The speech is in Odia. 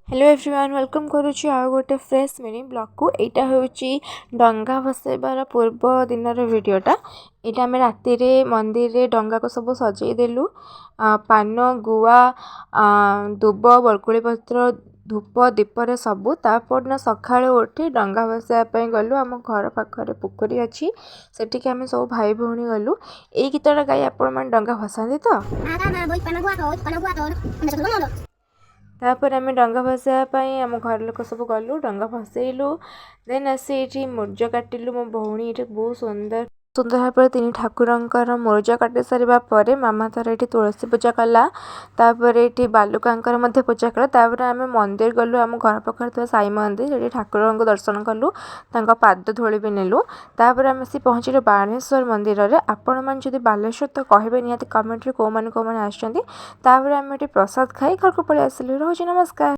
ହ୍ୟାଲୋ ଏଭ୍ରିୱାନ୍, welcome କରୁଛି ଆଉ ଗୋଟେ ଫ୍ରେଶ୍ ମିନି ବ୍ଲଗ୍କୁ। ଏଇଟା ହେଉଛି ଡଙ୍ଗା ଭସେଇବାର ପୂର୍ବ ଦିନର ଭିଡ଼ିଓଟା। ଏଇଟା ଆମେ ରାତିରେ ମନ୍ଦିରରେ ଡଙ୍ଗାକୁ ସବୁ ସଜେଇ ଦେଲୁ, ପାନ, ଗୁଆ, ଦୁବ, ବରକୋଳି ପତ୍ର, ଧୂପ, ଦୀପରେ ସବୁ। ତାପରଦିନ ସକାଳୁ ଉଠି ଡଙ୍ଗା ଭସେଇବା ପାଇଁ ଗଲୁ। ଆମ ଘର ପାଖରେ ପୋଖରୀ ଅଛି, ସେଠିକି ଆମେ ସବୁ ଭାଇ ଭଉଣୀ ଗଲୁ। ଏଇ ଗୀତଟା ଗାଇ ଆପଣମାନେ ଡଙ୍ଗା ଭସାନ୍ତି ତ? ତାପରେ ଆମେ ଡଙ୍ଗା ଭସେଇବା ପାଇଁ ଆମ ଘର ଲୋକ ସବୁ ଗଲୁ, ଡଙ୍ଗା ଭସେଇଲୁ। ଦେନ୍ ଆସି ଏଇଠି ମୁରୁଜ କାଟିଲୁ। ମୋ ଭଉଣୀ ଏଇଠି ବହୁତ ସୁନ୍ଦର ସୁନ୍ଦର ଭାବରେ ତିନି ଠାକୁରଙ୍କର ମୁରୁଜ କାଟି ସାରିବା ପରେ ମାମା ତାର ଏଇଠି ତୁଳସୀ ପୂଜା କଲା। ତାପରେ ଏଇଠି ବାଲୁକାଙ୍କର ମଧ୍ୟ ପୂଜା କଲା। ତାପରେ ଆମେ ମନ୍ଦିର ଗଲୁ, ଆମ ଘର ପାଖରେ ଥିବା ସାଇ ମନ୍ଦିର। ସେଠି ଠାକୁରଙ୍କୁ ଦର୍ଶନ କଲୁ, ତାଙ୍କ ପାଦ ଧୂଳି ବି ନେଲୁ। ତାପରେ ଆମେ ଆସି ପହଞ୍ଚିଲୁ ବାଣେଶ୍ୱର ମନ୍ଦିରରେ। ଆପଣମାନେ ଯଦି ବାଲେଶ୍ୱର ତ କହିବେ ନିହାତି କମେଣ୍ଟରେ, କେଉଁମାନେ କେଉଁମାନେ ଆସିଛନ୍ତି। ତାପରେ ଆମେ ଏଠି ପ୍ରସାଦ ଖାଇ ଘରକୁ ପଳେଇ ଆସିଲୁ। ରହୁଛି, ନମସ୍କାର।